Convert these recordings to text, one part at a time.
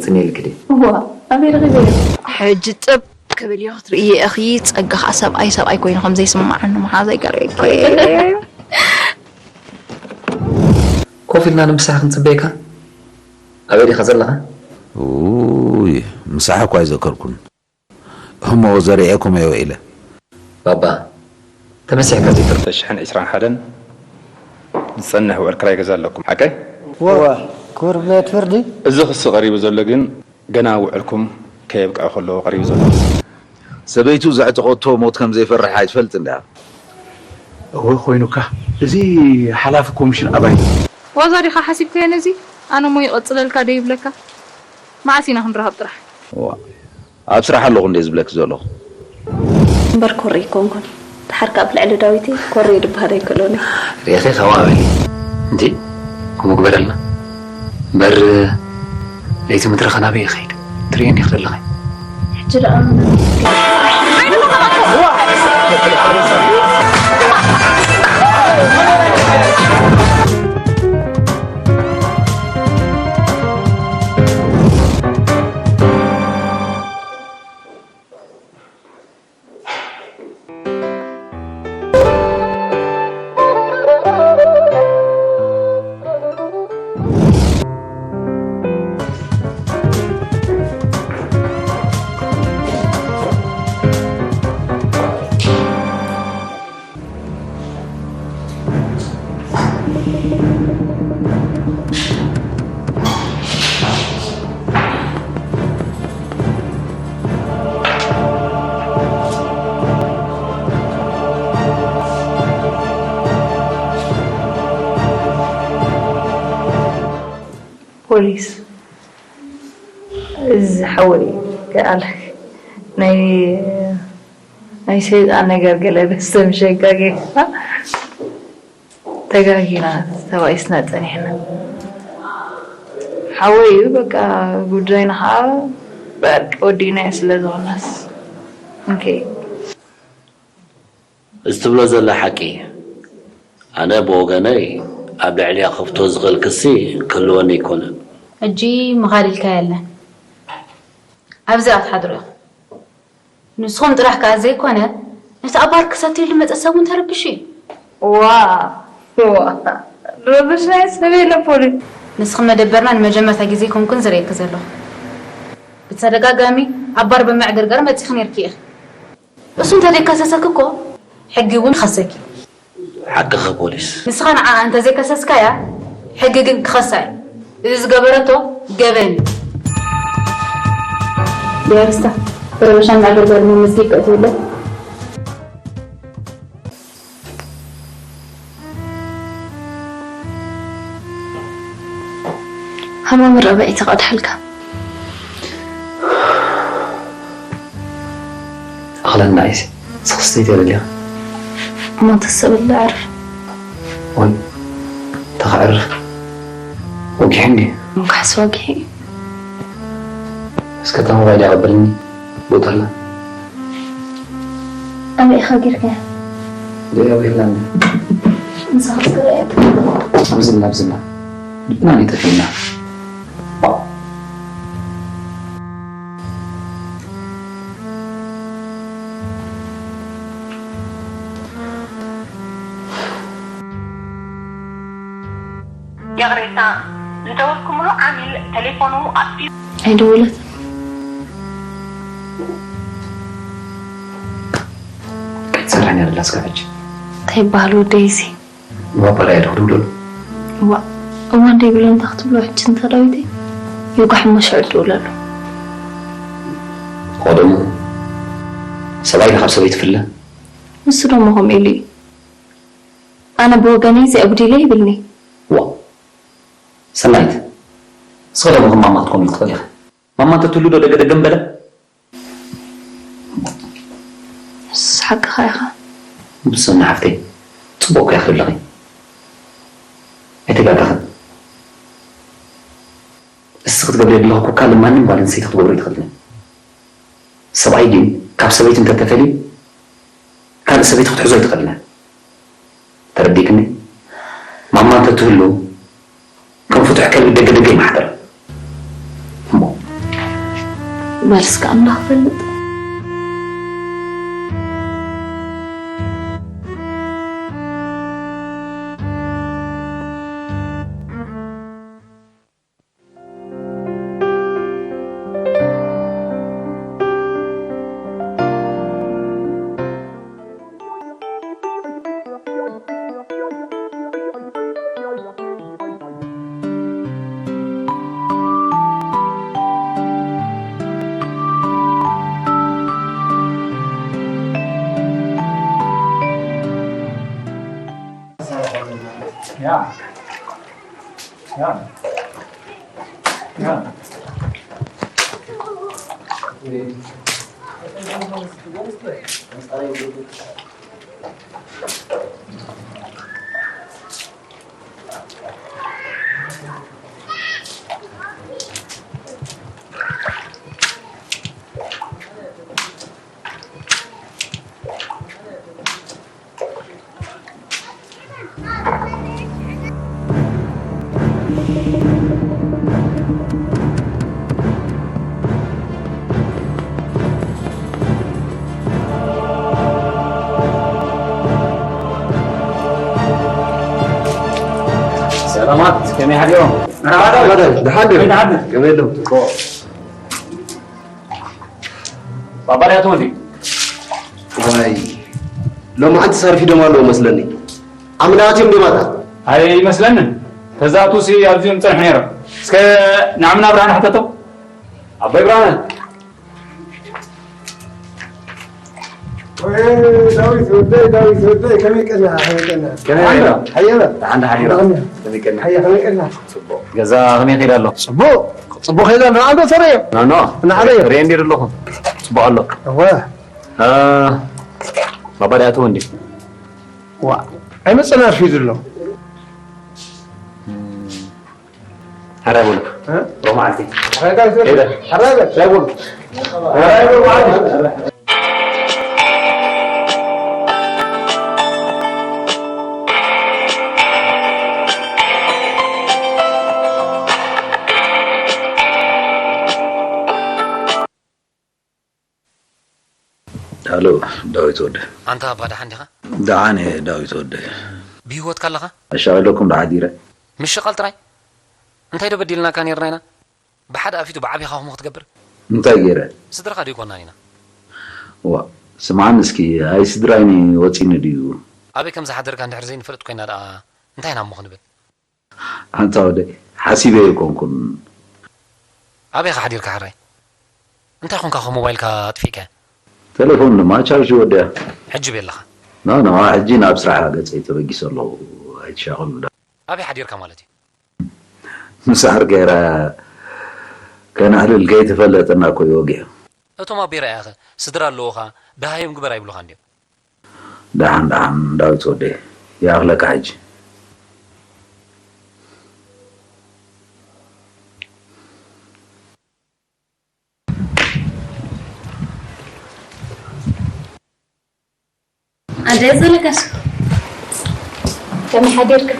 ጽንየልኪ ድየ? እዋ፣ ኣበይ ረኺበ? ሕጂ ጥብ ክብል እየ ክትርእየ ኢኺ። ጸጋ ኸኣ ሰብኣይ ሰብኣይ ኮይኑ ከም ዘይስምዓኒ መሓዛይ ገርየኪ። ኮፍ ኢልና ንምሳሕ ክንጽበየካ። ኣበይ ዲኻ ዘለኻ? ውይ፣ ምሳሕ እኳ ኣይዘከርኩን። እሞ ዘርእየኩም እየ ውዒለ። ባባ፣ ተመሲሕካ ዘይትር- ሽሕን ዕስራን ሓደን ዝጸንሕ ውዕል ክራይ ገዛ ኣለኩም፣ ሓቀይ? እወ፣ ክቡር ቤት ፍርዲ። እዚ ክሲ ቀሪቡ ዘሎ ግን ገና ውዕልኩም ከየብቅዐ ከሎ ቀሪቡ ዘሎ። ሰበይቱ ዘዕጠቐቶ ሞት ከም ዘይፈርሕ ኣይትፈልጥን ድያ? እወ፣ ኮይኑካ። እዚ ሓላፊ ኮሚሽን ኣባይ። ዋዛ ዲኻ ሓሲብካዮ ነዚ? ኣነ እሞ ይቐጽለልካ ዶ ይብለካ? መዓስ ኢና ክንራኸብ ጥራሕ? እዋ፣ ኣብ ስራሕ ኣለኹ እንደ ዝብለኪ ዘለኹ። እምበር ኮሪ ኣይኮንኩን። ደሓር ከኣ ኣብ ልዕሊ ዳዊተይ ኮሪ ድበሃል ኣይክእሎን እየ። ርኢኺ፣ ከምኡ ኣበሊ። እንዲ፣ ከምኡ ግበረልና። እምበር፣ ለይቲ ምድሪ ኸ ናበይ ይኸይድ? ትርእየኒ ኢኺ ዘለኺ። ሕጂ ደኣ ፖሊስ፣ እዚ ሓወይ፣ ከኣለ ናይ፣ ናይ ሰይጣን ነገር ገለ ደስተምሸጋ ጌርካ። ተጋጊና፣ ተባኢስና ጸኒሕና። ሓወይ እዩ፣ በቃ፣ ጉዳይና ኸዓ ብዕርቂ ወዲእናዮ ስለ ዝኾናስ። ኦኬ። እዚ ትብሎ ዘላ ሓቂ እዩ። ኣነ ብወገነይ ኣብ ልዕሊኣ ከፍቶ ዝኽእል ክሲ ክህልወኒ ኣይኮነን። ሕጂ ምኻድ ኢልካ የለን። ኣብዚኣ ትሓድሩ ኢኹም። ንስኹም ጥራሕ ከኣ ዘይኮነ፣ ነቲ ኣባር ክሰትየሉ መጸ ሰብ እውን ተረቢሹ እዩ። ዋ፣ ዋ፣ ረበሽናይ ሰብ የለ ፖሊስ። ንስኺ መደበርና ንመጀመርታ ግዜ ኣይኮንኩን ዝርእየኪ ዘለኹ። ብተደጋጋሚ ኣባር ብምዕግርጋር መጺኺ ነይርኪ ኢኺ። እሱ እንተዘይከሰሰኪ እኮ ሕጊ እውን ይኸሰኪ። ሓቅኺ ፖሊስ። ንስኻ ንዓኣ እንተዘይከሰስካያ፣ ሕጊ ግን ክኸሳ እዩ። እዚ ዝገበረቶ ገበን እዩ። ዲያሪስታ፣ ብረበሻን ማዕበርባርን መመዝጊብ ከእትውለት። ሃማሚ ረብዒ ተቐድሓልካ። ኣኽለን ንዓይሲ፣ ንስኽስ ዘይተደልኻ። እሞ ተሰብለ ዕርፍ። ወይ፣ ተኸዕርፍ። ወጊሕኒ። ምካሕስ ወጊሒ። እስከ እታ ሞባይል ያቐበልኒ። ቦታላ። ኣበይ ኢኻ ጌርካያ? ደያው የላን። ንስኻ እስከ ርኣየት። ኣብዝና፣ ኣብዝና። ልብና ይጠፊእና። ይቕሬታ፣ ዝደወልኩምሉ ዓሚል ተሌፎኑ ኣጥፊኡ። ኣይደወለትን። ክትሰርሕን ያለላ እስካፈች። እንታይ ይበሃል ወደይ እዚ? ንባባላ እያ ዶ ክድውለሉ? እዋ፣ እዋ፣ እንደ ይብሎ እንታይ ክትብሎ ሕጂ እንተ ዳዊተይ? ይጓሕ እሞ ሽዑ እድውለሉ። ቀደሙ ሰብኣይ ካብ ሰበይቱ ፍለ? ንሱ ደሞ ከምኡ ኢሉ እዩ። ኣነ ብወገነይ እዚኣ ጉዲለ ይብልኒ። ዋ፣ ሰናይት፣ ንስኺ ደሞ ከም ማማ ክትኮኒ ክትኽእሊ ኢኺ። ማማ እንተትህሉ ዶ ደገ ደገ ምበለ? ንሱስ ሓቅኻ ኢኻ። ብሰና ሓፍተይ፣ ጽቡቕ እኮ ኢኺ ዘለኺ። ኣይተጋገኽን። እስኺ ክትገብርዮ ዘለኺ እኮ ካልእ ማንም ጓል ኣንስተይቲ ክትገብሮ ኣይትኽእልን። ሰብኣይ ግን ካብ ሰበይቱ እንተተፈልዩ፣ ካልእ ሰበይቲ ክትሕዞ ኣይትኽእልን። ተረዲእክኒ? ማማ እንተትህሉ፣ ከም ፍቱሕ ከልቢ ደገ ደገ ይማሕደር። እሞ፣ መልስካ ኣምላኽ ይፈልጥ። ሰላማት፣ ከመይ ሓዲሮም? መርሓባ ዳዊት። መርሓባ ዳዊት፣ ደሓን ዲኹም? ከመይ ደሓን? ከመይ ኣለዉ? ጽቡቕ። ባባ ዳያት ወዲ። ዋይ፣ ሎማዓንቲ ኣርፊዶም ኣለዉ መስለኒ። ኣምላኻት እዮም ዲማታ? ኣይመስለንን። ተዛቱሲ ኣብዚኦም ጸንሑ ነይሮም። እስከ ንዓምና ብርሃን ሕተቶ። ኣቦይ ብርሃን። ወይ ዳዊት ወደይ፣ ዳዊት ወደይ፣ ከመይ ቀና፣ ከመይ ቀና? ከመይ ቀና? ሓየበ። ደሓን ደሓን ይራ። ከመይ ቀና? ሓየ፣ ከመይ ቀና? ጽቡቕ። ገዛ ከመይ ከይዳ ኣሎ? ጽቡቕ፣ ጽቡቕ ከይዳ ኣሎ። ንዓዶ ተረዮ። ኖ፣ ኖ። ንዓዶ። ሬ እንዴት ኣለኹ? ጽቡቕ ኣሎ። እወ። እ፣ ባባ ዳያት ወንዲ። ዋ፣ ኣይመጸን ኣርፊዱ ኣሎ። እም። ሓራይ በሉ። እ? ሮብ መዓልቲ። ሓራይ በሉ። ሄደ። ሓራይ በሉ። ሻይ በሉ። ሓራይ በሉ መዓልቲ። ሃሎ፣ ዳዊት ወደ። ኣንታ ኣባ፣ ደሓን ዲኻ? ደሓን እየ፣ ዳዊት ወደ። ብህይወትካ ኣለኻ? ኣሻቒለኩም ዶ ሓዲረ? ምሽቓል ጥራይ? እንታይ ዶ በዲልናካ ኔርና ኢና? ብሓደ ኣፊቱ ብዓቢኻ ከምኡ ክትገብር? እንታይ ገይረ? ስድራኻ ዶ ኣይኮንናን ኢና? ዋ፣ ስምዓኒ እስኪ፣ ኣይ ስድራይኒ ወጺኒ ድዩ? ኣበይ ከም ዝሓደርካ እንድሕር ዘይንፈልጥ ኮይና ደኣ እንታይ ኢና እሞ ክንብል? ኣንታ ወደይ፣ ሓሲበ ኣይኮንኩን። ኣበይ ኢኻ ሓዲርካ ሕራይ? እንታይ ኮንካ ከ ሞባይልካ ኣጥፊእካያ? ቴሌፎን ድማ ቻርጅ ወዲኣ። ሕጂ ኣበይ ኣለኻ? ኖ፣ ኖ፣ ሕጂ ናብ ስራሕ ገጸይ ተበጊሰ ኣለኹ። ኣይትሻቐሉ ዳ። ኣበይ ሓዲርካ ማለት እዩ? ምሳር ገይራ ከነዕልል ከይተፈለጠና እኮ እዩ ወጊሑ። እቶም ኣቦይ ረኣያኸ ስድራ ኣለዉኻ፣ ደሃዮም ግበር ኣይብሉኻን ድዮም? ደሓን ደሓን ዳዊት ወደይ፣ ይኣኽለካ ሕጂ። ኣደ ዘለካስ ከመይ ሓዲርካ?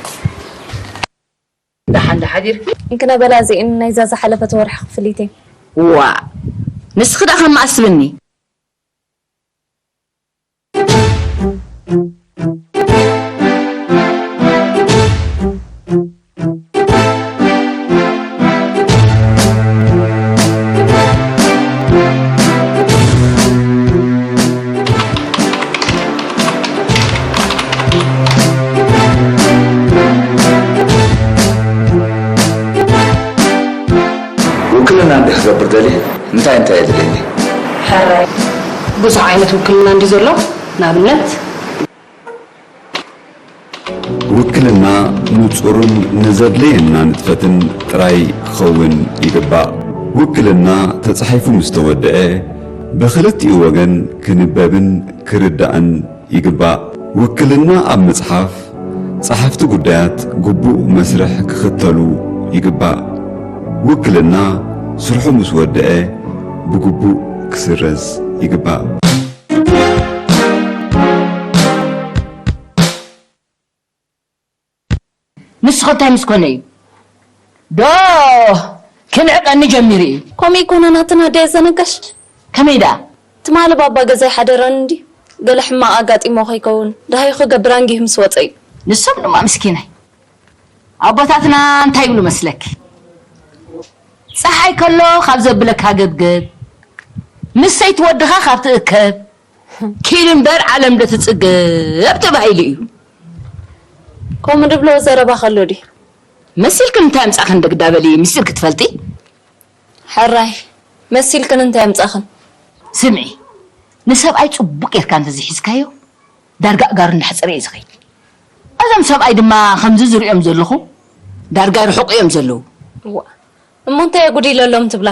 ደሓን ዶ ሓዲርኪ? እንክነ በላ እዚእን ናይዛ ዝሓለፈት ወርሒ ክፍሊተይ። ዋ፣ ንስኺ ደኣ ከም ኣስብኒ። ውክልና እንዲህ ክገብር ደልየ እንታይ እንታይ የድልየኒ? ሕራይ ብዙሕ ዓይነት ውክልና እንዲ ዘሎ፣ ንኣብነት ውክልና ንጹርን ንዘድለየና ንጥፈትን ጥራይ ክኸውን ይግባእ። ውክልና ተጻሒፉ ምስ ተወድአ፣ ብኽልቲኡ ወገን ክንበብን ክርዳእን ይግባእ። ውክልና ኣብ ምጽሓፍ፣ ጸሓፍቲ ጉዳያት ግቡእ መስርሕ ክኽተሉ ይግባእ። ውክልና ስርሑ ምስ ወድአ፣ ብግቡእ ክስረዝ ይግባእ። ንስኻ እንታይ ምስ ኮነ እዩ? ዶ ክንዕቀኒ ጀሚሩ እዩ። ከምኡ ይኮነ ናትና ኣደ የዘነጋሽ። ከመይ ደኣ? ትማሊ ባባ ገዛ ይሓደረኒ እንዲ ገለ ሕማቕ ኣጋጢሞ ከይከውን ደሃዩ ክገብር ኣንጊሁ ምስ ወፀ እዩ። ንሶም ድማ ምስኪናይ ኣቦታትና እንታይ ይብሉ መስለኪ? ፀሓይ ከሎ ካብ ዘብለካ ገብገብ፣ ምስ ሰይቲ ወድኻ ካብ ትእከብ፣ ኪድ እምበር ዓለም ዶ ትጽገብ ተባሂሉ እዩ። ከምኡ ድብሎ ዘረባ ከሎ ድዩ? መሲልክን እንታይ ኣምጻእክን ደግዳ በሊ ምስጢር ክትፈልጢ? ሕራይ፣ መሲልክን እንታይ ኣምጻእክን? ስምዒ፣ ንሰብኣይ ጽቡቕ ጌርካ እንተዘይሒዝካዮ፣ ዳርጋ ኣእጋሩ እንዳሕጸረ እዩ ዝኸይድ። እዞም ሰብኣይ ድማ ከምዚ ዝሪኦም ዘለኹ ዳርጋ ርሑቕ እዮም ዘለዉ። እዋ፣ እሞ እንታይ የጉዲለሎም ትብላ?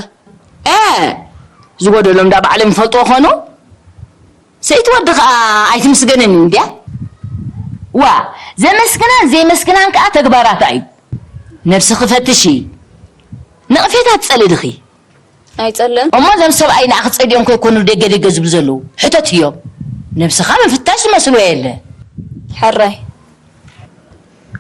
እ፣ ዝጎደሎም ዳ ባዕሎም ይፈልጥዎ ኾኑ። ሰይቲ ወዲ ኸኣ ኣይትምስገንን እዩ እንድያ። ዋ፣ ዘመስግናን ዘይመስግናን ከኣ ተግባራታ እዩ። ነብስኺ ፈትሺ። ነቕፌታ ትጸልኢ ዲኺ? ኣይጸልእን። እሞ እዞም ሰብኣይ ንኣኺ ጸሊኦም ከይኮኑ ደገ ደገ ዝብሉ ዘለዉ? ሕተትዮም። ነብስኻ ምፍታሽ ዝመስልዎ የለ። ሕራይ።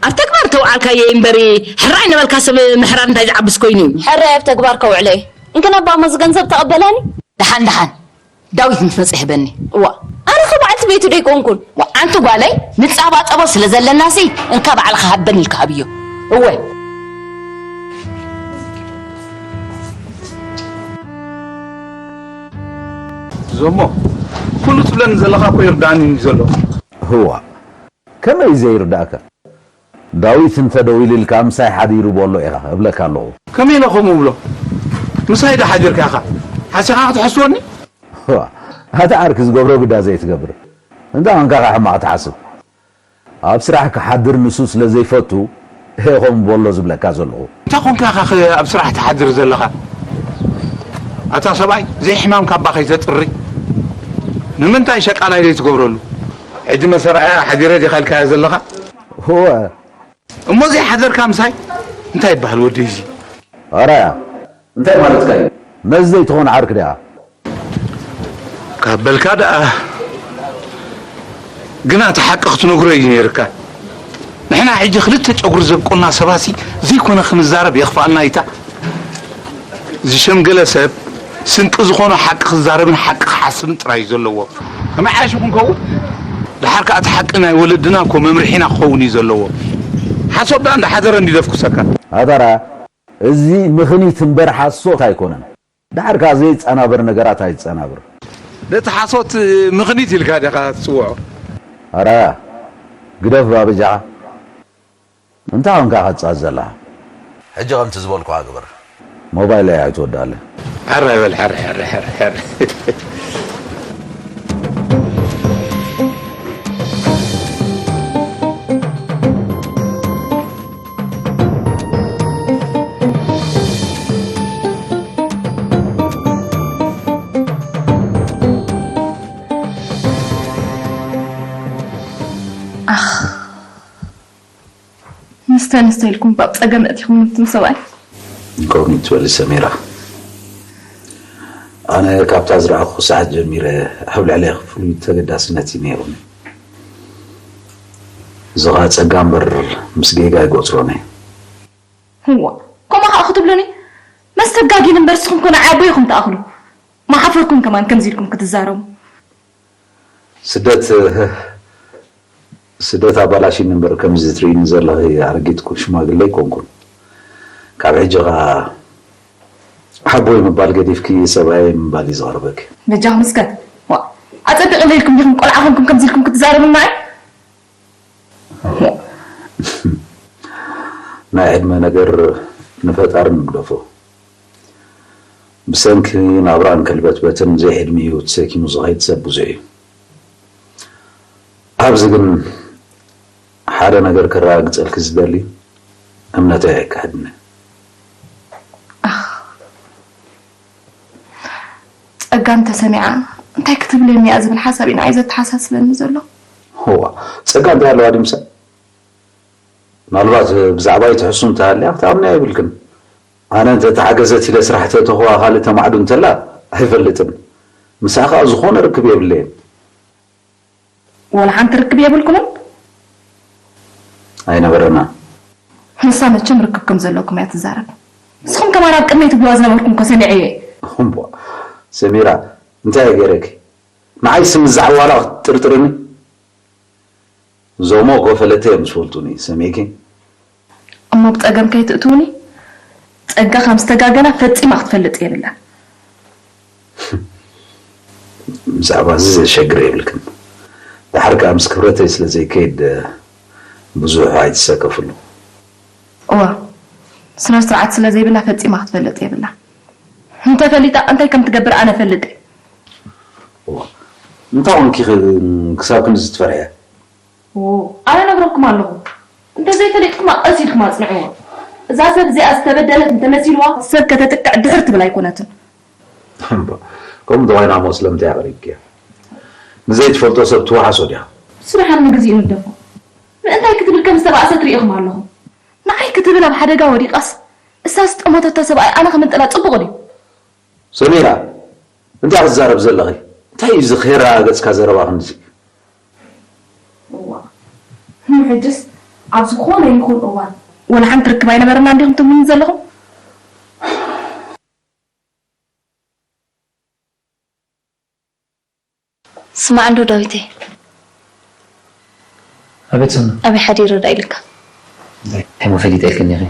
ኣብ ተግባር ተውዓልካዮ እምበሪ፣ ሕራይ ነበልካ ሰብ ምሕራር እንታይ ዝዓብስ ኮይኑ እዩ? ሕራይ ኣብ ተግባር ከውዕሎ እየ። እንክነባ እሞ እዚ ገንዘብ ተቐበላኒ? ደሓን ደሓን። ዳዊት ምስ መጸ ይህበኒ። እዋ፣ ኣነ ኸ በዓልቲ ቤቱ ዶ ኣይኮንኩን? ዋ፣ ኣንቲ ጓለይ፣ ንጻባጸቦ ስለ ዘለናሲ፣ እንካ ባዕልኻ ሃበኒ ኢልካ ሃብዮ። እወ። ዞሞ፣ ኩሉ ትብለኒ ዘለኻ እኮ ይርዳእኒ እዩ ዘሎ። ህዋ፣ ከመይ ዘይርዳእካ? ዳዊት እንተ ደዊሉልካ ምሳይ ሓዲሩ በሎ ኢኻ እብለካ ኣለኹ። ከመይ ኢለ ከምኡ እብሎ? ምሳይ ዶ ሓዲርካ ኢኻ? ሓሲኻ ክትሕስወኒ? ዋ፣ ኣታ ዓርኪ ዝገብሮ ግዳ ዘይትገብር። እንታይ ኾንካ ኢኻ ሕማቕ ትሓስብ? ኣብ ስራሕ ክሓድር ንሱ ስለ ዘይፈቱ እየ ከምኡ በሎ ዝብለካ ዘለኹ። እንታይ ኾንካ ኢኻ ኸ ኣብ ስራሕ ትሓድር ዘለኻ? ኣታ ሰብኣይ፣ ዘይሕማም ካባ ከይተጥሪ። ንምንታይ ሸቃላይ ዘይትገብረሉ? ሕጂ መሰረያ ሓዲረ ዲኻ ኢልካዮ ዘለኻ? እወ። እሞ ዘይሓደርካ ምሳይ እንታይ ይበሃል ወደይ እዚ? ኣራያ፣ እንታይ ማለትካ እዩ? ነዚ ዘይትኾን ዓርኪ ዲኣ? ካብ በልካ ደኣ ግና እቲ ሓቂ ክትነግሮ እዩ ነይርካ። ንሕና ሕጂ ክልተ ጨጉሪ ዘብቆልና ሰባሲ ዘይኮነ ክንዛረብ የኽፍኣልና ኢታ። ዝሸምገለ ሰብ ስንቂ ዝኾኖ ሓቂ ክዛረብን ሓቂ ክሓስብን ጥራይ እዩ ዘለዎ። ከመይ ሓይሹ ክንከውን? ደሓር ከኣ እቲ ሓቂ ናይ ወለድና እኮ መምርሒና ክኸውን እዩ ዘለዎ። ሓሶት ደኣ እንዳሓደረ እንዲደፍኩሰካ። ኣታራ፣ እዚ ምኽኒት እምበር ሓሶት ኣይኮነን። ደሓር ከኣ ዘይጸናበር ነገራት ኣይጸናብር። ነቲ ሓሶት ምኽኒት ኢልካ ዲኻ ትጽውዖ? ኣራያ፣ ግደፍ ባበጃኻ። እንታይ ኾንካ ኸትጻዝ ዘለኻ? ሕጂ ከምቲ ዝበልኩኻ ግበር። ሞባይለይ ኣይትወድኣለይ። ሕራይ በል፣ ሕራይ፣ ሕራይ፣ ሕራይ፣ ሕራይ። ኣኽ፣ ንስተ ንስተ ኢልኩም ባብ ጸገም ኣእቲኹም ንብትም ሰብኣይ። ከምኡ ትበሊ ሰሚራ። ኣነ ካብታ ዝረኣኹ ሰዓት ጀሚረ ኣብ ልዕሌኺ ፍሉይ ተገዳስነት እዩ ነይሩኒ። እዚ ኸኣ ጸጋ እምበር ምስ ጌጋ ኣይቆጽሮን እየ። እዋ፣ ከምኡ ኸኣ ክትብሉኒ? መስተጋጊን እምበር ንስኹም ኮነ ዓቦ ኢኹም ትኣኽሉ። መሓፈርኩም ከማን ከምዚ ኢልኩም ክትዛረቡ። ስደት፣ ስደት ኣባላሽኒ እምበር ከምዚ ትርእይኒ ዘለኺ ኣረጊት ኩ-፣ ሽማግለ ኣይኮንኩን። ካብ ሕጂ ኸኣ ሓቦይ ምባል ገዲፍኪ ሰብኣየይ ምባል እዩ ዝቐርበኪ። በጃኹም እስከ፣ ዋ፣ ኣጸቢቕለይ ኢልኩም ዲኹም ቆልዓ ኾንኩም ከምዚ ኢልኩም ክትዛረቡ ማይ? ናይ ዕድመ ነገር ንፈጣሪ ንግደፎ። ብሰንኪ ናብራን ከልበትበትን ዘይዕድሚኡ ተሰኪሙ ዝኸይድ ሰብ ብዙሕ እዩ። ኣብዚ ግን ሓደ ነገር ከረጋግጸልኪ ዝደሊ፣ እምነተይ ኣይክሕድን። ኣኽ፣ ጸጋ እንተሰሚዓ እንታይ ክትብለኒ እያ ዝብል ሓሳብ እዩ ንዓይ ዘተሓሳስበኒ ዘሎ። እዋ፣ ጸጋ እንታይ ኣለዋ ድዩ ምሳይ? ምናልባት ብዛዕባይ ትሕሱ እንተሃልያ ክትኣምንያ የብልክን። ኣነ እንተተሓገዘት ኢለ ስራሕ ተእተኹዋ ካልእ ተማዕዱ እንተላ ኣይፈልጥን። ምሳኣ ኸኣ ዝኾነ ርክብ የብለይን። ወላ ሓንቲ ርክብ የብልኩምን? ኣይነበረና። ንሳ መቸም ርክብ ከም ዘለኩም እያ ትዛረብ። ንስኹም ከማን ኣብ ቅድመይ ትብልዋ ዝነበርኩም እኮ ሰሚዐ እየ። እምቧ፣ ሰሚራ፣ እንታይ እየ ገይረኪ? ንዓይ ስም ዛዕዋላ ክትጥርጥርኒ? እዞሞ እኮ ፈለጥቲ እዮም ዝፈልጡኒ፣ ሰሚዕኪ? እሞ ብጸገም ከይትእትውኒ? ጸጋ ከም ዝተጋገና ፈጺማ ክትፈልጥ የብላን። ብዛዕባ እዚ ዘሸግር የብልክን። ድሓር ከኣ ምስ ክብረተይ ስለ ዘይከይድ ብዙሕ ኣይትሰከፍሉ። እዋ፣ ስነ ስርዓት ስለ ዘይብላ ፈጺማ ክትፈልጥ የብላን። እንተፈሊጣ እንታይ ከም ትገብር ኣነ እፈልጥ እየ። እዋ፣ እንታይ ኾንኪ ኽ-፣ ክሳብ ክንድዚ ትፈርሕያ? ዎ፣ ኣነ ነግረኩም ኣለኹ። እንተዘይፈሊጥኩማ ቀስ ኢልኩም ኣጽንዕዎ። እዛ ሰብ እዚኣ ዝተበደለት እንተመሲልዋ፣ ሰብ ከተጥቅዕ ድሕር ትብል ኣይኮነትን። እምባ፣ ከምኡ እንተኾይና እሞ ስለምንታይ ኣቕሪብክያ? ንዘይትፈልጦ ሰብ ትወሓሶ ድያ? ስራሓ ንግዚኡ ንደፎ። ምእንታይ ክትብል ከም ዝተባእሰት ርኢኹም ኣለኹም። ንዓይ ክትብል ኣብ ሓደጋ ወዲቓስ፣ እሳ ዝጠመተቶ ሰብኣይ ኣነ ክምንጥላ ጽቡቕ ድዩ? ሰሚራ፣ እንታይ ክትዛረብ ዘለኺ? እንታይ እዩ እዚ ከይረጋገጽካ ዘረባ ክንድዚ? እዋ፣ እሞ ሕጅስ ኣብ ዝኾነ ይኹን እዋን ወላ ሓንቲ ርክብ ኣይነበረና እንዲኹም ትብሉኒ ዘለኹም? ስማዕ እንዶ ዳዊተይ። ኣቤት ሰኑ። ኣበይ ሓዲሩ ደኣ ኢልካ? እንታይ እሞ ፈሊጠ ኢልክኒ ኢኺ?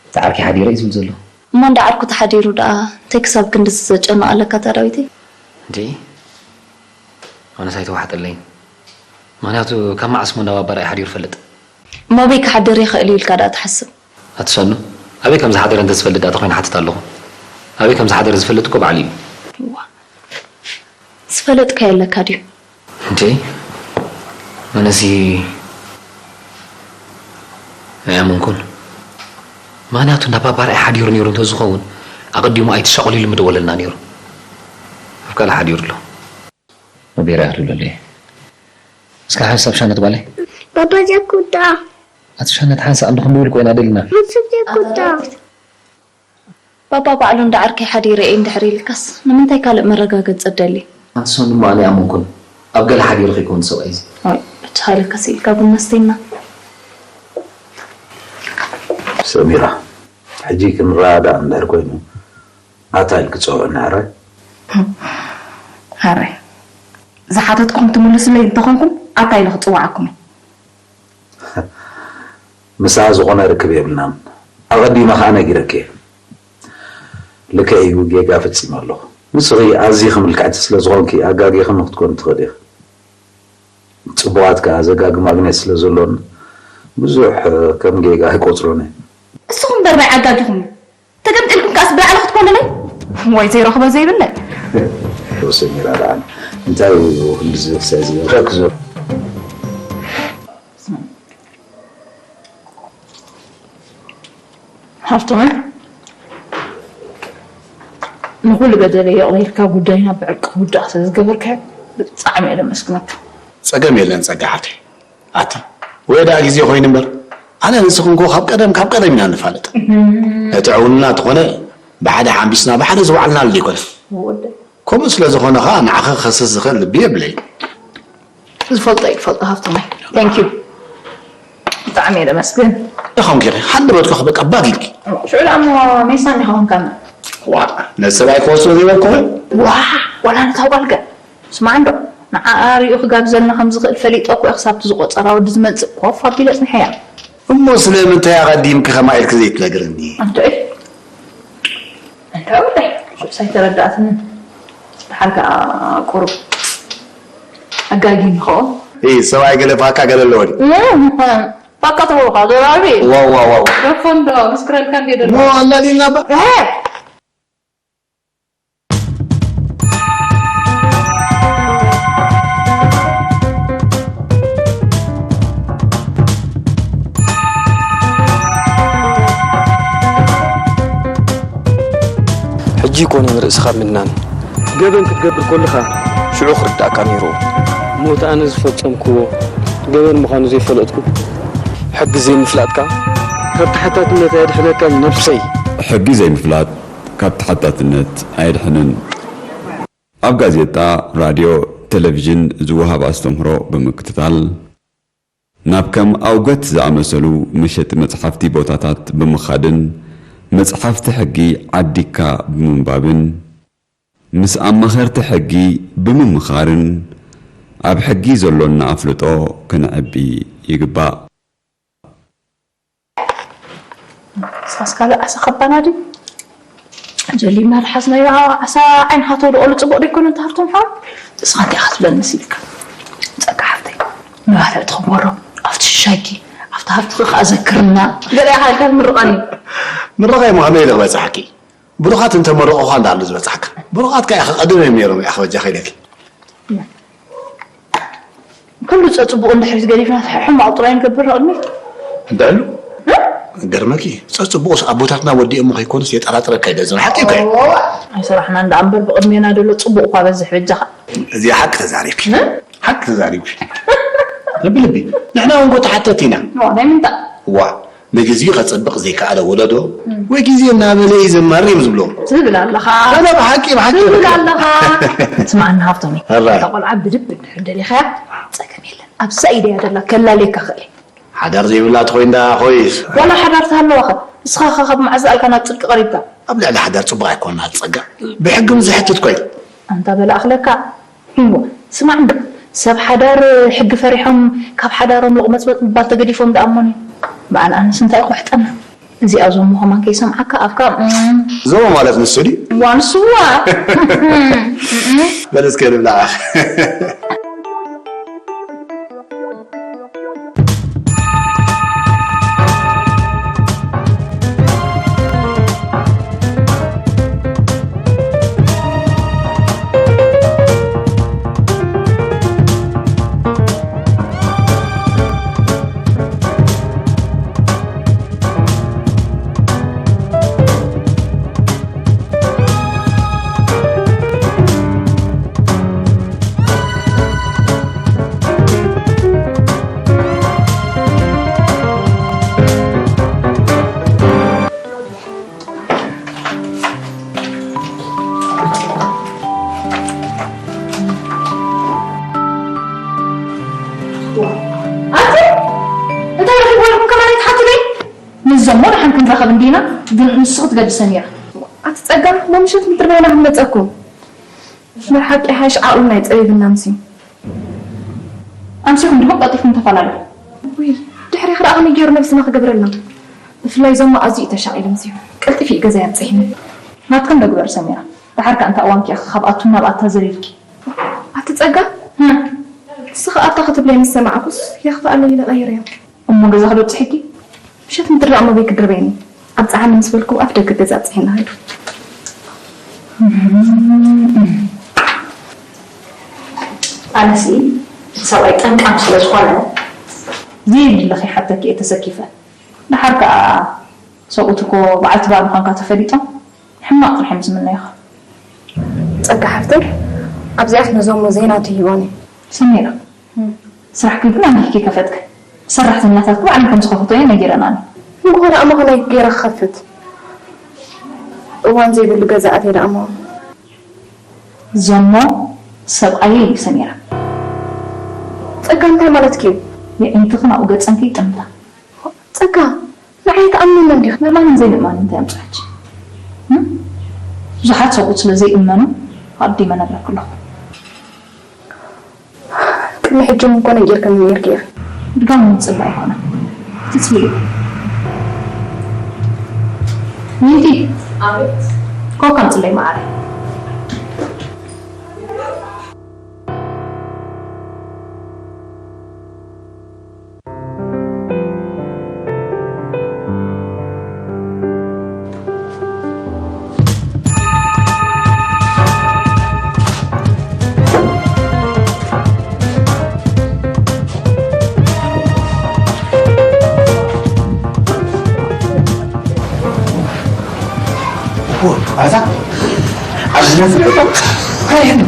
እቲ ዓርኪ ሓዲረ እዩ ዝብል ዘሎ። እሞ እንዳ ዓርኩ ተሓዲሩ ደኣ እንታይ ክሳብ ክንድዚ ዘጨንቕ ኣለካ እታ ዳዊተይ? እንዴ፣ ኣነስ ኣይተዋሕጠለይን። ምኽንያቱ ካብ መዓስ እሞ እንዳ ባባራ እዩ ሓዲሩ ይፈልጥ? እሞ ኣበይ ክሓድር ይኽእል እዩ ኢልካ ደኣ ትሓስብ? ኣቲ ሰኑ፣ ኣበይ ከም ዝሓደረ እንተዝፈልጥ ደኣ ተኾይኑ ሓትት ኣለኹ። ኣበይ ከም ዝሓደረ ዝፈልጥ እኮ ባዕሉ እዩ። እዋ፣ ዝፈለጥካዮ ኣለካ ድዩ? እንዴ፣ ኣነሲ ኣይኣመንኩን። ምኽንያቱ እንዳ ባባራ እዩ ሓዲሩ ነይሩ እንተዝኸውን፣ ኣቐዲሙ ኣይተሻቑሊሉ ምደወለልና ነይሩ። ኣብ ካልእ ሓዲሩ ኣሎ። ኣብ ቤራ ይኣትው ኣሎ እየ። እስከ ሓንሳብ ሻነት ጓለይ። ባባ ጀኩዳ። ኣቲ ሻነት ሓንሳብ እንድኹም ንብል ኮይና ደሊና። ሓንሳብ ጀኩዳ። ባባ ባዕሉ እንዳ ዓርከይ ሓዲረ እየ እንድሕር ኢልካስ ንምንታይ ካልእ መረጋገጺ ትደሊ? ኣቲ ሰኑ እሞ ኣነ ኣይኣመንኩን። ኣብ ገለ ሓዲሩ ከይከውን ሰብኣይ እዚ። ኣይ፣ ብቻ ሃለካ ስኢልካ ቡና ስተይና። ሰሚራ፣ ሕጂ ክንረዳዳእ እንድሕር ኮይኑ ኣታ ኢልኪ ጸውዕኒ፣ ሕራይ? ሕራይ። ዝሓተትኩም ትምልሱለይ እንተኾንኩም፣ ኣታ ኢለ ክጽውዓኩም እየ። ምስኣ ዝኾነ ርክብ የብልናን። ኣቐዲመ ኸኣ ነጊረኪ እየ። ልክዕ እዩ፣ ጌጋ ፈጺመ ኣለኹ። ንስኺ ኣዚኺ ምልክዕቲ ስለ ዝኾንኪ፣ ኣጋጊኽኒ ክትኮኒ ትኽእሊ ኢኺ። ጽቡቓት ከኣ ዘጋግም ኣብነት ስለ ዘሎን፣ ብዙሕ ከም ጌጋ ኣይቆጽሮን እየ። እስኹም እምበር ማይ ዓጋጊኹምኒ። ተገምጢልኩም ከኣስ ብላዕሊ ክትኮኑለይ? ወይ ዘይረኽቦ ዘይብለይ። ዶ ሰሚራ ደኣ እንታይ እዩ ክንዲ ዝብል ክሳይ ዝብል? ፈክ ዞር። ሃፍቶመይ፣ ንኹሉ በደለይ ይቕረ ኢልካ ጉዳይና ብዕርቂ ክውዳእ ስለ ዝገበርካዮ ብጣዕሚ እየ ለመስግነካ። ጸገም የለን ጸጋ ሓፍተይ። ኣቲ፣ ወይ ደኣ ግዜ ኮይኑ እምበር፣ ኣነ ንስኽን እኮ ካብ ቀደም፣ ካብ ቀደም ኢና ንፋለጥ። እቲ ዕውንና እንተኾነ ብሓደ ሓምቢስና ብሓደ ዝወዓልናሉ ዘይኮነ። ወደይ። ከምኡ ስለ ዝኾነ ኸኣ ንዓኺ ክኸስስ ዝኽእል ልቢ የብለይን። ዝፈልጦ እየ ክፈልጦ ሃፍቶመይ። Thank you። ብጣዕሚ እየ ለመስግን። ኢኹም ጌረ፣ ሃንደበትኩ በቃ ባግ ኢልኪ። ሽዑ ደኣ እሞ ሜሳ እንዲኻ ኾንካና። ዋ፣ ነቲ ሰብኣይ ክወስዶ ዘይበልኩ ኸ? ዋ፣ ዋላ ነታ ጓል ገ-፣ ስማዕ እንዶ፣ ንዓኣ ሪኡ ክጋብዘልና ከም ዝኽእል ፈሊጠ እኮ እየ ክሳብቲ ዝቆጸራ ወዲ ዝመጽእ ኮፍ ኣቢለ ጽንሐያ። እሞ ስለምንታይ ኣቐዲምኪ ከምኣ ኢልኪ ዘይትነግርኒ? ኣንተ እይ፣ እንታይ ወደይ፣ ሽዑስ ኣይተረዳእትንን። ደሓር ከኣ ቁሩብ ኣጋጊኒ ኸኦ። እይ፣ ሰብኣይ ገለ ፋካ ገለ ኣለዎ ድዩ? እም፣ ፋካ ትብልካ ዘራቢ። ዋው፣ ዋው፣ ዋው። ደርፎ እንዶ፣ ምስክረልካ እንድየ ደርፎ። ሞ ኣላሊና ባ- እህ። ሕጂ ይኮነ ንርእስኻ ምድናን። ገበን ክትገብር ከለኻ ሽዑ ክርዳእካ ነይሩ። ሞት ኣነ ዝፈጸምክዎ ገበን ምዃኑ ዘይፈለጥኩ። ሕጊ ዘይምፍላጥካ ካብ ተሓታትነት ኣየድሕነካን ነብሰይ። ሕጊ ዘይምፍላጥ ካብ ተሓታትነት ኣየድሕንን። ኣብ ጋዜጣ፣ ራድዮ፣ ቴሌቪዥን ዝወሃብ ኣስተምህሮ ብምክትታል፣ ናብ ከም ኣውገት ዝኣመሰሉ መሸጢ መጽሓፍቲ ቦታታት ብምኻድን መጽሓፍቲ ሕጊ ዓዲግካ ብምንባብን ምስ ኣማኸርቲ ሕጊ ብምምኻርን ኣብ ሕጊ ዘሎና ኣፍልጦ ከነዕቢ ይግባእ። ንስኻስ ካልእ ዓሳ ከባና ድዩ? ጀሊብና ዝሓዝናዮ ዓሳ ዓይንኻ ተውድቐሉ ጽቡቕ ዶ ኣይኮነን? ተሃርቶም ሓው ንስኻ እንታይ ኢኻ ትብለኒ መሲልካ? ጸጋ ሓፍተይ፣ ንባልዕ ትኽበሮ ኣብቲ ሽሻይኪ ኣብቲ ሃብትኺ ከኣ ዘክርና። ገለ ኢኻ ኢልካ ትምርቐኒ። ምርቓ እሞ ከመይ ኢለ ክበጽሓኪ? ብሩኻት እንተመረቑኻ እንዳኣሉ ዝበጽሓካ። ብሩኻት ከኣ ኢኻ ቀደም እዮም ነይሮም ኢኻ በጃኺ ኢለኪ። ኩሉ ጸጽቡቑ እንድሕሪት ገዲፍና ሕማቕ ጥራይ ንገብር ንቕድሚት። እንድዕሉ? እ? ገርመኪ፣ ጸጽቡቑስ ኣቦታትና ወዲኦሞ ከይኮኑስ የጠራጥረካ ኢለ ዝብል ሓቂ እኮ እዩ። እዋ፣ ኣይሰራሕናን ደኣ እምበር ብቕድሜና ደሎ ጽቡቕ እኳ በዝሕ በጃኻ። እዚ ሓቂ ተዛሪብኪ። እ? ሓቂ ተዛሪብኪ። ልቢ ልቢ፣ ንሕና እውን ጎ ተሓተቲ ኢና። ዋ፣ ናይ ምንታይ? ዋ፣ ንግዚኡ ከጸብቕ ዘይከኣለ ወለዶ፣ እም። ወይ ግዜ እናበለ እዩ ዘማሪ እዮም ዝብልዎ። ትብል ኣለኻ። ኣነ ብሓቂ፣ ብሓቂ ትብል ኣለኻ። ስማዕና ሃብቶመይ፣ ኣራይ። እታ ቆልዓ ብልቢ እንድሕር ደሊኻያ፣ ጸገም የለን። ኣብዛ ኢደያ ደላ ከላልየካ ክእል እየ። ሓዳር ዘይብላ ተኾይንዳ ኮይስ። ዋላ ሓዳር ተሃለዋኸ፣ ንስኻ ኸ ካብ መዓዝ ኣልካ ናብ ጽድቂ ቀሪብካ? ኣብ ልዕሊ ሓዳር ጽቡቕ ኣይኮና ጸጋ። ብሕጊ ምስ ዘሕትት ኮይ። ኣንታ በላ ኣኽለካ። እሞ፣ ስማዕ እንዶ፣ ሰብ ሓዳር ሕጊ ፈሪሖም ካብ ሓዳሮም ሎቕመጽመጽ ምባል ተገዲፎም ደኣ እሞኒ። በኣን ኣነስ እንታይ ክውሕጠና? እዚኣ ዞሞ ከማን ከይሰምዓካ ኣፍካ፣ እም። ዞሞ ማለት ንሱ ድዩ? እዋ፣ ንሱ እዋ። በል እስከ ንብላዕ። ኣቲ እንታይ ረኺብዋ ኢልኩም ከማን ኣይትሓቱለይ? ንዞሞ ደሓን ክንራኸብ እንዲና፣ ግን ንሱ ክትገድሰ ነይራ። ኣቲ ጸጋ፣ ሞምሸት ምድር በይና ክንመጸኩም። መርሓቂ ሓይሽ ዓቕልና ይጸቢብና ኣምስዩ። ኣምሲኹም ድኹም ቀልጢፍኩም ተፈላለዩ። ውይ፣ ድሕሪ ክረኣ ከመይ ገይሩ ነብስና ክገብረልና? ብፍላይ ዞማ ኣዝዩ እዩ ተሻቒሉ ኣምስዩ። ቀልጢፉ እዩ ገዛ የብጽሕኒ። ናትክን ዶ ግበር ሰሚራ። ደሓር ከኣ እንተ እዋንኪ ኢኺ ካብ ኣቱም ናብ ኣታ ዘሪርኪ። ኣቲ ጸጋ? እ። ንስኺ ኣታ ክትብለይ ምስ ሰማዕኩስ የኽፍኣለይ ኢለ ቀይረዮ። እሞ ገዛኺ ዶ ኣብጺሕኪ? ምሸት ምድሪ ደኣ እሞ በይ ክድርበየኒ? ኣብ ጸሓኒ ምስ በልኩ ኣፍ ደገ ገዛ ኣብጺሕና ኸይዱ። ኣነሲ ሰብኣይ ጠንቃም ስለ ዝኾነ ዘየድሊ ከይሓተኪ እየ ተሰኪፈ። ደሓር ከኣ ሰብኡት እኮ በዓልቲ ባር ምዃንካ ተፈሊጦም ሕማቕ ጥራሕ እዮም ዝምነዩኻ። ጸጋ ሓፍተይ፣ ኣብዚኣስ ነዞሞ ዘይናቱ ሂቦኒ። ሰሚራ፣ እም። ስራሕኪ ግን ኣነ ኢኺ ከፈትኪ። ሰራሕተኛታትኪ ባዕለን ከም ዝኸፈቶ እየን ነጊረናኒ። እንግሆ ደኣ እሞ ከመይ ገይረ ክኸፍት? እዋን ዘይብሉ ገዛ ኣትየ ደኣ እሞ። ዞሞ ሰብኣየይ እዩ ሰሚራ። ጸጋ እንታይ ማለትኪ እዩ? የዒንትኽን ኣብኡ ገጸን ከይጥምታ። ጸጋ፣ ንዓይ ትኣምንኒ እንዲኺ? ምእማንን ዘይምእማንን እንታይ ኣምጽኣኪ? እም? ብዙሓት ሰብኡት ስለ ዘይእመኑ ኣቐዲመ ነግረኪ ኣለኹ። ቅድሚ ሕጂ እውን እኮ ነጊርክኒ ነይርኪ ኢኺ። ድጋሚ ምጽባይ ኣይኮነን። ትጽብዩ። ሚቲ። ኣቤት። ኮካ ኣምጽለይ መዓረይ። ኣዛ ኣዝነት ካይን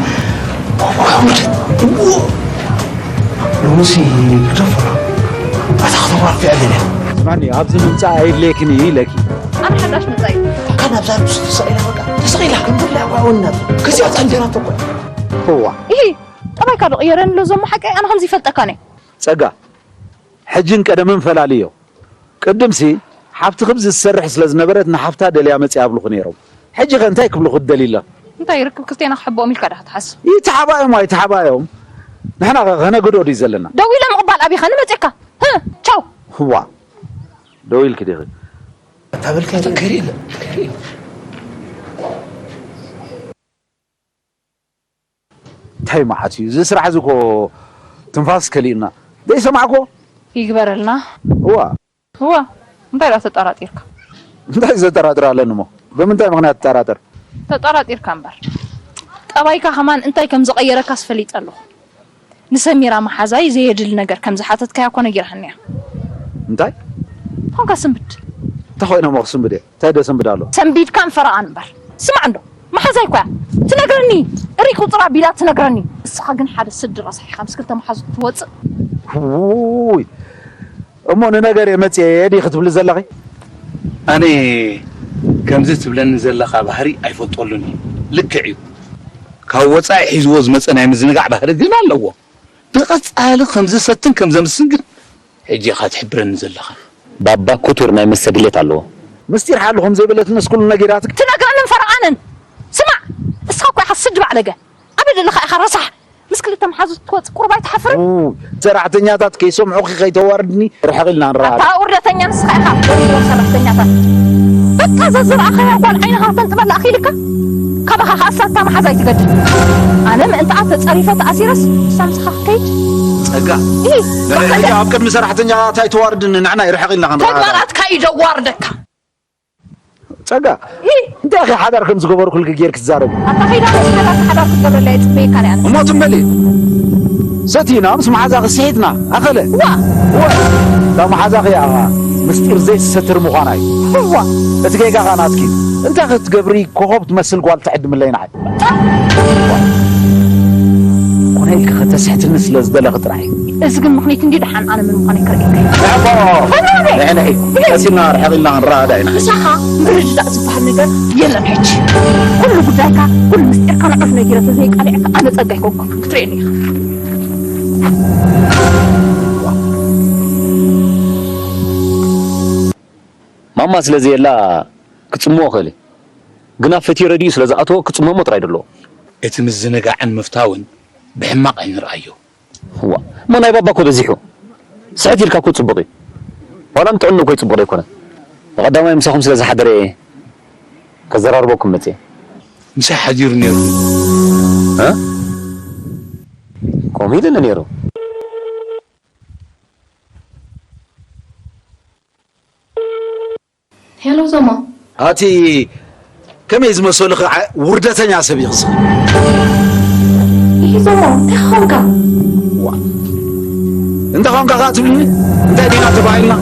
ሎምሲ ግደፎ። ኣታ ከተዋፊ ኣለለ። ስማኒ፣ ኣብዚ ምምጻእ ኣየድልየክን እዩ ኢለኪ። ኣነ ሓዳሽ መጻኢ። ኣታ ናብዛ ርብሽ ተሰቒላ በቃ። ተሰቒላ? እንድላ ጓወና። ከዚኣ ጸንጀራ ተቆ። እዋ። ይሄ ጠባይካ ዶ ቅየረኒ ኣሎ ዞሞ ሓቀይ? ኣነ ከምዚ ይፈልጠካ ነይ። ጸጋ፣ ሕጅን ቀደምን ፈላልዮ። ቅድምሲ ሓብቲ ክብዚ ዝሰርሕ ስለ ዝነበረት ንሓፍታ ደልያ መጽያ ኣብልኹ ነይሮም። ሕጂ ከ እንታይ ክብልኹ ትደሊ ኣለኺ? እንታይ ርክብ ክልቴና ክሕብኦም ኢልካ ዶ ክትሓስብ? ይተሓባዮም ኣይተሓባዮም ንሕና ከ ከነግዶ ድዩ ዘለና? ደው ኢለ ምቕባል ኣቢኻ ንመጽካ። ህ፣ ቻው። ህዋ፣ ደው ኢልኪ ዲኺ? እታ በልካ ተከሪ የለ። እንታይ መዓት እዩ እዚ ስራሕ እዚ እኮ ትንፋስ ከሊእና ዘይሰማዕኮ ይግበረልና። እዋ እዋ እንታይ ዳ ተጠራጢርካ እንታይ ዘጠራጥር ኣለኒ እሞ ብምንታይ ምክንያት ትጠራጠር ተጠራጢርካ እምበር ጠባይካ ከማን እንታይ ከም ዝቐየረካስ ፈሊጠ ኣለኹ ንሰሚራ መሓዛይ ዘየድሊ ነገር ከም ዝሓተትካያ እኮ ነጊራትኒ እያ እንታይ ኾንካ ስንብድ እንታይ ኮይነ እሞ ክስንብድ እየ እንታይ ዶ ሰንብድ ኣሎ ሰንቢድካን ፈረቓን እምበር ስማዕ እንዶ መሓዛይ እኮ እያ ትነግረኒ እሪ ቁፅራ ቢላ ትነግረኒ ንስኻ ግን ሓደ ስዲ ረሳሕ ኢኻ ምስ ክልተ መሓዙት ትወፅእ ውይ እሞ ንነገር እየ መፅየ እየ ድዩ ክትብሊ ዘለኺ ኣነ ከምዚ ትብለኒ ዘለኻ ባህሪ ኣይፈልጠሉን እየ ልክዕ እዩ ካብ ወፃኢ ሒዝዎ ዝመፀ ናይ ምዝንጋዕ ባህሪ ግን ኣለዎ ብቐፃሊ ከምዝሰትን ከምዘምስን ግን ሕጂ ኢኻ ትሕብረኒ ዘለኻ። ባባ ክቱር ናይ መስተ ድሌት ኣለዎ። ምስጢር ሓሉ ከም ዘይበለትንስ ኩሉ ነጊራትኪ። ትነግረንን ፈረቓንን ስማዕ እስኻ እኮ ኢኻ ስዲ ባዕለገ ኣበይ ዘለኻ ኢኻ ረሳሕ ምስ ክልተ መሓዙት ክትወፅእ ቁሩብ ኣይትሓፍርን? ው ሰራሕተኛታት ከይሰምዑኺ ከይተዋርድኒ ርሕቕ ኢልና ንረኣዳ። ኣታ ውርደተኛ ንስኻ ኢኻ ወሪዶም ሰራሕተኛታት በቃ እዛ ዝረኣኻያ ጓል ዓይንኻ ክተንጥበላ ኣኺልካ? ካባኻ ከኣ ሳታ መሓዛ ኣይትገድል ኣነ ምእንትኣ ተጸሪፈ ተኣሲረስ ንሳ ምሳኻ ክትከይድ ጸጋ ኢሂ ንርኢ ሕጂ ኣብ ቅድሚ ሰራሕተኛታት ኣይተዋርድኒ ንሕና እዩ ርሕቕ ኢልና ክንረኣዳ። ተግባራትካ እዩ ዘዋርደካ። ጸጋ እንታይ ኢኺ ሓዳር ከም ዝገበርኩልኪ ጌርኪ ትዛረቢ? ኣታ ከይዳ መስ ሓዳር ሓዳር ክትገብረለይ ኣይጽበየካን እየ ኣነ። እሞ ትም በሊ። ሰቲና ምስ መሓዛኺ ስሒትና ኣኸለ። ዋ! እወ እታ መሓዛኺ እያ ምስጢር ዘይትሰትር ምዃና እዩ። እዋ! እቲ ጌጋኻ ናትኪ እዩ። እንታይ ክትገብሪ ኮኾብ ትመስል ጓል ትዕድምለይ ንዓይ። ኮነ ኢልኪ ከተስሕትኒ ስለ ዝደለኺ ጥራሕ እዩ። እዚ ግን ምኽኒት እንድዩ ደሓን ኣነ መን ምዃነይ ከርእየካ እየ። ንዕቆ! ንሕንሒ! ቀሲና ርሕቕ ኢልና ክንረኣዳ ኢና። ምሳኻ ምርድዳእ ዝበሃል ነገር የለን ሕጂ። ኩሉ ጉዳይካ፣ ኩሉ ምስጢርካ ንዑፍ ነጊረ ተዘይቃሊዐካ ኣነ ጸጋ ኣይኮንኩን። ክትርእየኒ ኢኻ። ማማ ስለ ዘየላ ክጽምዎ እኽእል እየ። ግና ፈትዩ ረዲኡ ስለ ዝኣተዎ ክጽመሞ ጥራይ ደለዎ። እቲ ምዝንጋዕን ምፍታውን ብሕማቕ ኣይንርኣዮ። እዋ እሞ ናይ ባባ እኮ በዚሑ። ስሕት ኢልካ እኮ ጽቡቕ እዩ። ዋላ ንጥዕንኡ እኮ ይጽቡቕ ኣይኮነን። ብቐዳማይ ምሳኹም ስለ ዝሓደረ እየ ከዘራርበኩም መጽየ። ምሳይ ሓዲሩ ነይሩ። እ? ከምኡ ኢሉኒ ነይሩ። ሄሎ ዞማ። ኣቲ ከመይ ዝመሰሉኺ ውርደተኛ ሰብ ኢኺ እስኺ። ኢሂ ዞማ እንታይ ኾንካ? ዋእ እንታይ ኾንካ ኸኣ ትብልኒ? እንታይ ዲና ተባሂልና?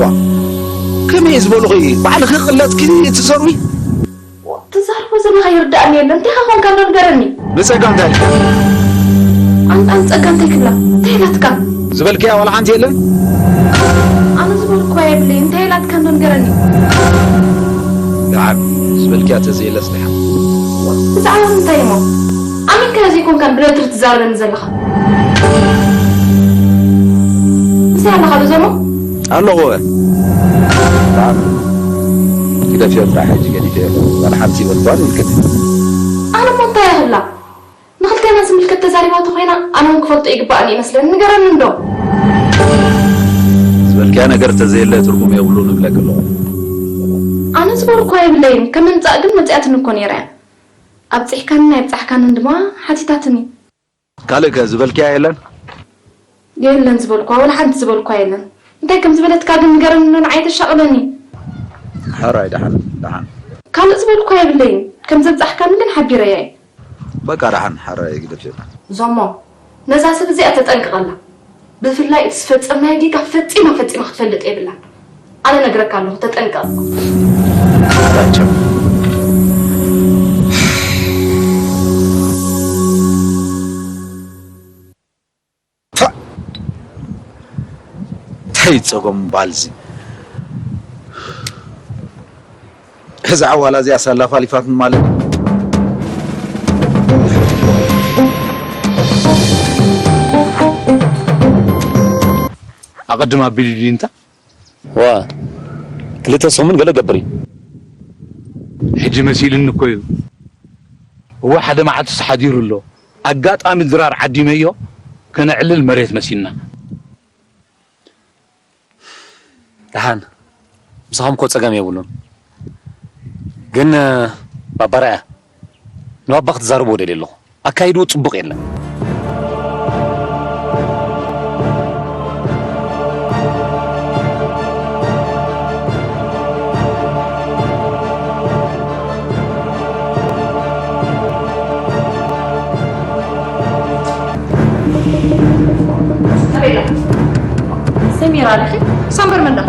ዋእ ከመይ ዝበሉኺ ባዕልኺ ቅለጥኪ ትዘርዊ? ትዛርቦ ዘለኻ ይርድኣኒ የለን እንታይ ኸኾንካ እንዶ ንገረኒ ንጸጋ እንታይ ኢልካ ኣንታ ንጸጋ እንታይ ክብላ እንታይ ኢላትካ ዝበልክያ ዋላ ሓንቲ የለን ኣነ ዝበልክዋ የብለይ እንታይ ኢላትካ እንዶ ንገረኒ ደሓን ዝበልክያ ተዘየለስ ደሓን ብዛዕባ ምንታይ እሞ ኣሚንካዮ ዘይኮንካ ብረትሪ ትዛረበኒ ዘለኻ ምሳይ ኣለኻ ዶ ዘሞ ኣለኹ ግደፍዮ ጥራሕ ሕጂ ገዲፈዮ ዋላ ሓንቲ ይበልኳን ምልክት ኣነ እሞ እንታይ ይኽብላ ንኽልቴና ዝምልከት ተዛሪባ ተኾይና ኣነ እውን ክፈልጦ ይግባእኒ ይመስለኒ ንገረኒ እንዶ ዝበልክያ ነገር ተዘየለ ትርጉም የብሉን እብለኪ ኣለኹ ኣነ ዝበልኳ የብለይን ከም ምምፃእ ግን መፂኣትኒ እኮ ነይራ እያ ኣብፂሕካንን ኣይብፃሕካንን ድማ ሓቲታትኒ ካልእ ከ ዝበልክያ የለን? የለን ዝበልኳ ወላ ሓንቲ ዝበልኳ የለን። እንታይ ከም ዝበለትካ ግን ንገረኒ እኖ ንዓይ ተሻቕለኒ። ሕራይ ደሓን ደሓን። ካልእ ዝበልኳ የብለይን። ከም ዘብጻሕካኒ ግን ሓቢረያ እየ። በቃ ደሓን ሕራይ ግደፍዮ። ዞሞ ነዛ ሰብ እዚኣ ተጠንቀቐላ። ብፍላይ እቲ ዝፈጸምናዮ ጌጋ ፈጺማ ፈጺማ ክትፈልጥ የብላን። ኣነ ነግረካ ኣለኹ ተጠንቀቕ። እንታይ ጸገሙ ባልዚ እዛ ዓዋላ እዚኣ ሳላ ፋሊፋት ማለት ኣቐድም ኣቢሉ ድዩ እንታ ዋ ክልተ ሰሙን ገለ ገብር እዩ። ሕጂ መሲልኒ እኮ እዩ። እወ ሓደ መዓልትስ ሓዲሩ ኣሎ። ኣጋጣሚ ድራር ዓዲመዮ ከነዕልል መሬት መሲልና። ደሓን ምሳኹም እኮ ጸገም የብሉን። ግን ባባራያ ንባባ ክትዛረቡ ወደል ኣለኹ። ኣካይድዎ ጽቡቕ የለን። ሰሚራ ኣለኺ? ሳምበር መንዳ?